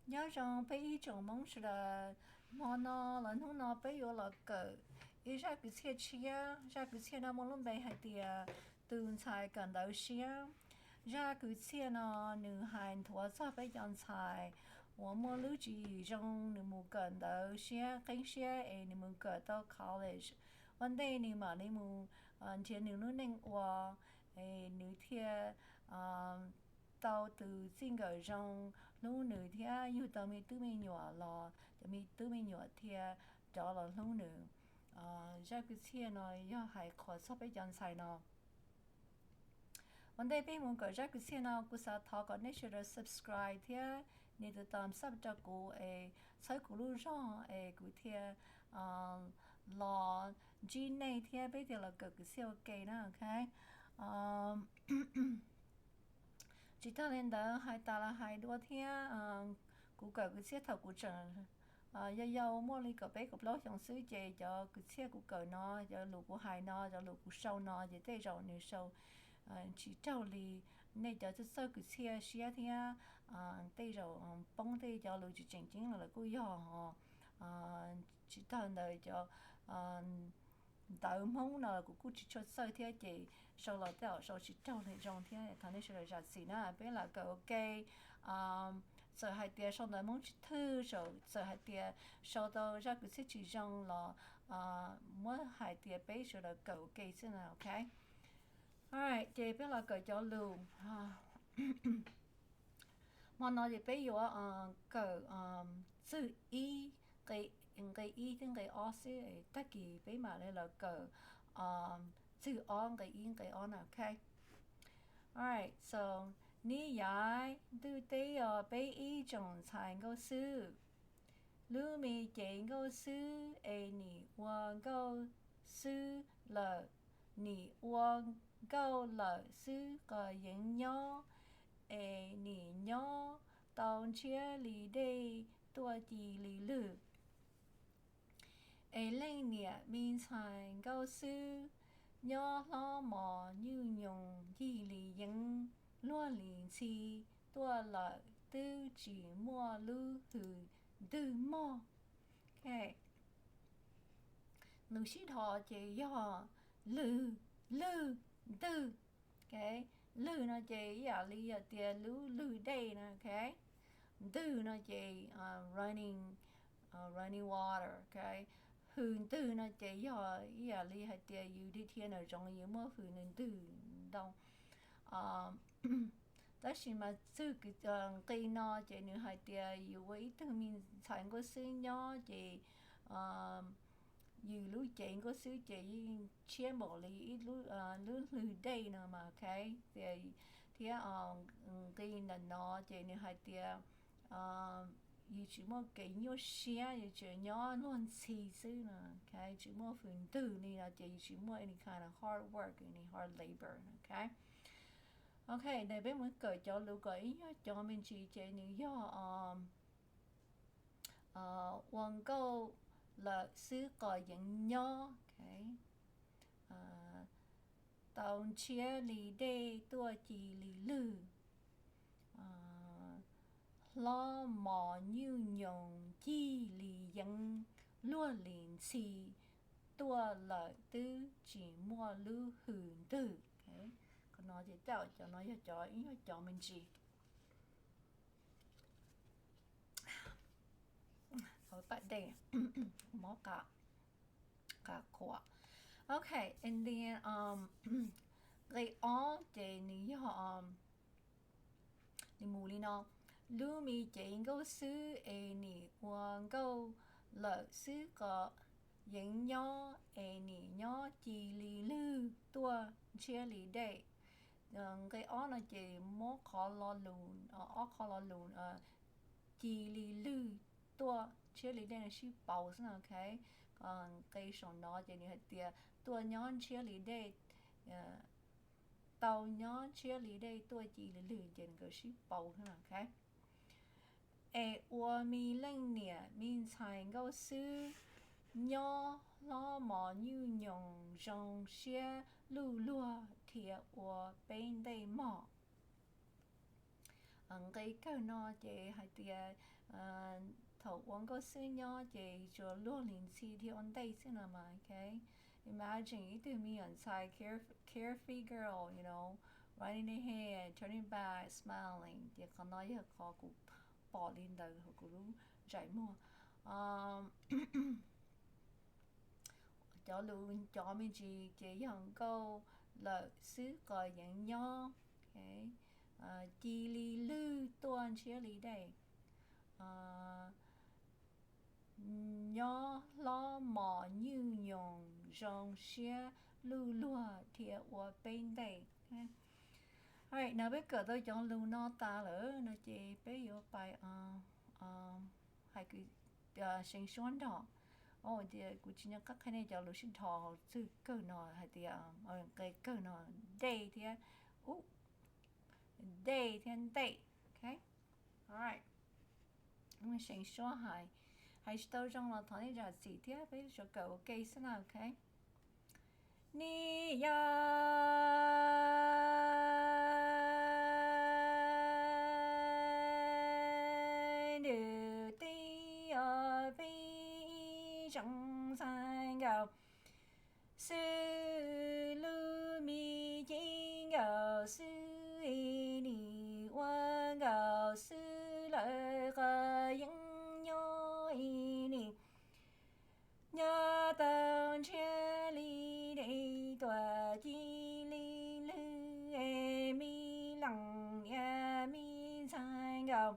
Nyob zoo peb ib tsoom Hmoob sawv daws, hmo no los hnub no peb yuav los kawm ib zaj kwv txhiaj tshiab. Zaj kwv txhiaj no muaj lub npe hais tias tus ntxhais kawm ntawv siab. Zaj kwv txhiaj no nws hais nthuav txog peb cov ntxhais uas muaj lub tswv yim zoo, nws mus kawm ntawv siab qeeb siab es nws mus kawm tau college. Ua ntej nws mam li mus nrhiav nws lub neej ua, nws thiaj tau tus txij nkawm zoo hlub nws thiab yug tau me tub me nyuam los cov me tub me nyuam thiaj rov los hlub nws. Zaj kwv txhiaj no yog hais qhuas txog peb cov ntxhais no. Ua ntej peb mus kawm zaj kwv txhiaj no, kuv xav thov kom nej sawv daws subscribe thiab nias tus thumbs up rau kuv es txhawb kuv lub zog es kuv thiaj los ntsib nej thiab peb thiaj los kawm kwv txhiaj ua ke na, ok. Tsis tag li ntawd, hais tas los hais dua thiab, kuv kawm kwv txhiaj thaum kuv tseem yau yau, muaj li kaum peb kaum plaub xyoo xwb, ces cov kwv txhiaj kuv kawm no, cov lus kuv hais no, cov lus kuv sau no ces tej zaum nws sau tsis raug li nej cov txawj txawj kwv txhiaj siab thiab tej zaum poob tej cov lus tsis tseem ceeb los lawv kuj yog. Tsis tag ntawd, cov ntawv Hmoob no kuv kuj tsis tshua txawj thiab, ces sau los tej zaum sau tsis raug li zoo thiab, thov nej sawv daws zam txim na. Peb lam kawm ua ke. Txawm hais tias sau ntawv Hmoob tsis thwj, txawm hais tias sau tau zaj kwv txhiaj tsis zoo los muab hais tias peb sawv daws kawm ua ke xwb na, ok. Alright, ces peb los kawm cov lus. Hmo no ces peb yuav kawm txwj ib, nqe ib thiab nqe ob xwb, tag kis peb mam li los kawm txwj ob, nqe ib nqe ob na, ok. Alright, so, nib yav ntuj teb yog peb ib tsoom ntxhais nkauj xwb. Lub me cev nkauj xwb es nim ua nkauj xwb lawm, nim ua nkauj lawm xwb qos yeev nyob, es nim nyob tau ntshiab li dej tuaj ci li lwg. Es leej niam me ntxhais nkauj xwb, nyob hlob mos nyuj nyoos ncig li yeeb, luag li ntxhi tuaj lawm twb tsis muaj lub hws ntwg mog. Ok, nws sib dhos ces yog lwg, lwg, ntwg. Ok, lwg no ces ib yam li yog tias lub lwg dej no, ok. Ntwg no ces running, running water, ok. Hws ntwg no ces yog ib yam li hais tias yus dhia dhia nraum zoov yus muaj hws ntwg ntau. Tab sis mas txwj nqi no ces nws hais tias yus ua ib tug me ntxhais nkauj xwb nyob ces yus lub cev nkauj xwb ces yeej tshiab npaum li ib lub lwg dej no mas, ok. Thiab nqi ntawm no ces nws hais tias yus tsis muaj kev nyuaj siab, yus tsuas nyob luag ntxhi xwb no, ok, tsis muaj hws ntwg li no ces yus tsis muaj any kind of hard work, any hard labor, ok. Ok, ntawm peb mus kawm cov lus kom ib nyuag cov me ntsis ces nws yog ua nkauj lawm xwb qos yeev nyob, ok. Tau ntshiab li dej tuaj ci li lwg, hlob mos nyuj nyoos ncig li yeeb, luag li ntxhi tuaj lawm twb tsis muaj lub hws ntwg. Qhov no ces cov no yog cov ib nyuag cov me ntsis. Pam dej, mob qab qhuas. Ok, and then nqe ob ces nws yog, nws mus li no: Lub me cev nkauj xwb es nim ua nkauj lawm xwb qos yeev nyob, es nim nyob ci li lwg tuaj ntshiab li dej. Nqe ob no ces muab qhov lo lus, ob qho lo lus ci li lwg tuaj ntshiab li dej no sib pauv xwb no, ok. Nqe saum no ces nws hais tias tuaj nyob ntshiab li dej, tau nyob ntshiab li dej tuaj ci li lwg ces nkawd sib pauv xwb no, ok. Es ua me leej niam me ntxhais nkauj xwb, nyob hlob mos nyuj nyoos zoo siab luj luag dhia ua peb ntej mog. Nqe kawg no ces hais tias thaum ua nkauj xwb nyob ces tsuas luag li ntxhi thiab ua ntej xwb no mas, ok. Imagine ib tug me nyuam ntxhais, care, carefree girl, you know, running ahead, turning back, smiling. Ces qhov no yog qhov kuv pom li ntawd hauv kuv lub ntsej muag. Cov lus cov me ntsis ces yog nkauj lawm xwb qos yeev nyob, cia li lwg tuaj ntshiab li dej, nyob hlob mos nyuj nyoos zoo siab luj luag dhia ua peb ntej. No peb kawm tau cov lus no tas lawm no ces peb yuav pais hais seev suab nrog. Tias kuv tsis nco qab qhia nej cov lus sib dhos hauv txwg kawg no hais tias nqe kawg no, dej thiab, dej thiab ntej, ok. Seev suab hais, hais tsis tau zoo los thov nej zam txim thiab peb sawv kawm ua ke xwb na, ok. Nis yog ntws teb os peb ib tsoom ntxhais nkauj, xwb lub me cev nkauj xwb nim ua nkauj xwb lawm qos yeej nyob nim nyob tau ntshiab li dej tuaj cia li lwg me leej niam me ntxhais nkauj,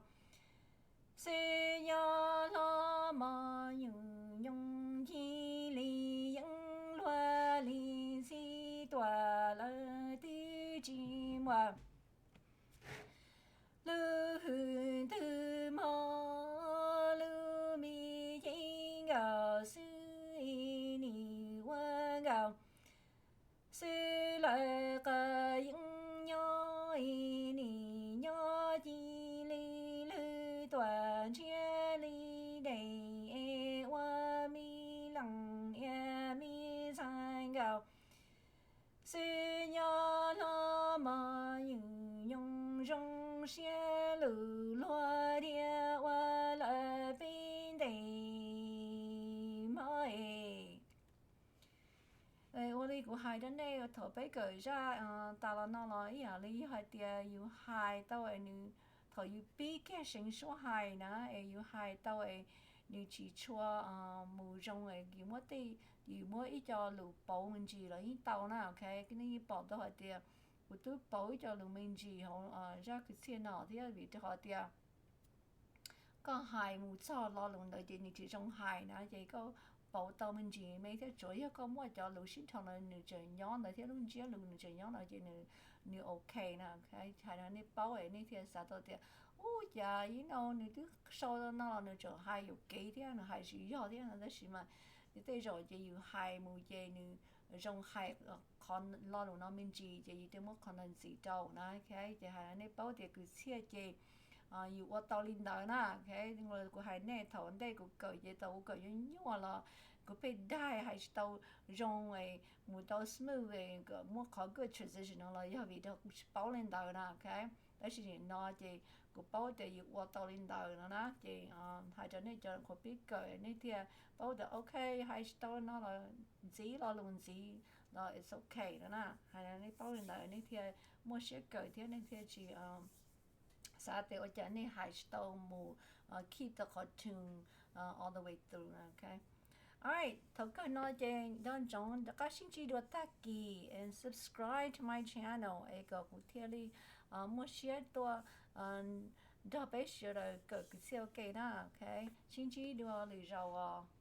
xwb nyob hlob mos nyuj nyoos cia li yeej luag li ntxhi tuaj lawm twb tsis muaj lub hwj twg hmo, lub me cev nkauj xwb nim ua nkauj xwb lawm qos yeej nyob nim nyob cia li lwg tuaj ntshiab li dej es ua me leej niam me ntxhais nkauj, xwb nyob hlob mos nyuj nyoos zoo siab lus luag dhia ua lawm peb ntej hmo es. Ua li kuv hais rau nej thaum peb kawm zaj tas los no los ib yam li yog hais tias yus hais tau es nws, thaum yus pib kiag seev suab hais na es yus hais tau es nws tsis tshua mus zoo es yus muab tej, yus muab ib co lus pauv me ntsis los yeej tau na, ok. Nej yeej pom tau hais tias kuv twb pauv ib co lus me ntsis hauv zaj kwv txhiaj no thiab vim rau qhov tias koj hais mus txog lo lus ntawd ces nws tsis zoo hais na ces koj pauv tau me ntsis me thiab tsuav yog koj muaj cov lus sib dhos ntawd nws tseem nyob ntawd thiab lub ntsiab lus nws tseem nyob ntawd ces nws ok na. Hais rau nej paub es nej thiaj xav tau tias ub cas ib no nws twb sau no los nws tseem hais yuam kev thiab nws hais tsis yog thiab no tab sis mas tej zaum ces yus hais mus ces nws zoo hais qhov lo lus no me ntsis ces yus thiaj muab qhov ntawd ntxiv rau na. Ces hais rau nej paub tias kwv txhiaj ces yus ua tau li ntawd na. Kuv hais nej thaum ntej kuv kawm ces thaum kuv kawm nyuaj nyuaj los kuv pheej daig hais tsis tau zoo, mus tau smooth, muab qhov good transition no los yog vim rau kuv tsis paub li ntawd na, ok. Tab sis nim no ces kuv paub tias yus ua tau li ntawd no na ces hais rau nej cov qhuav pib kawm nej thiaj paub tias ok, hais tsis tau no los ntxiv lo lus ntxiv los it's ok no na. Hais rau nej paub li ntawd nej thiaj muaj siab kawm thiab nej thiaj tsis xav tias ua cas nej hais tsis tau mus keep tau qhov tune all the way through, ok. Alright, thaum kawg no ces nco ntsoov rov qab sib ntsib dua tag kis and subscribe to my channel es kom kuv thiaj li muaj siab tuaj nrog peb sawv daws kawm kwv txhiaj ua ke na, ok. Sib ntsib dua lwm zaus os.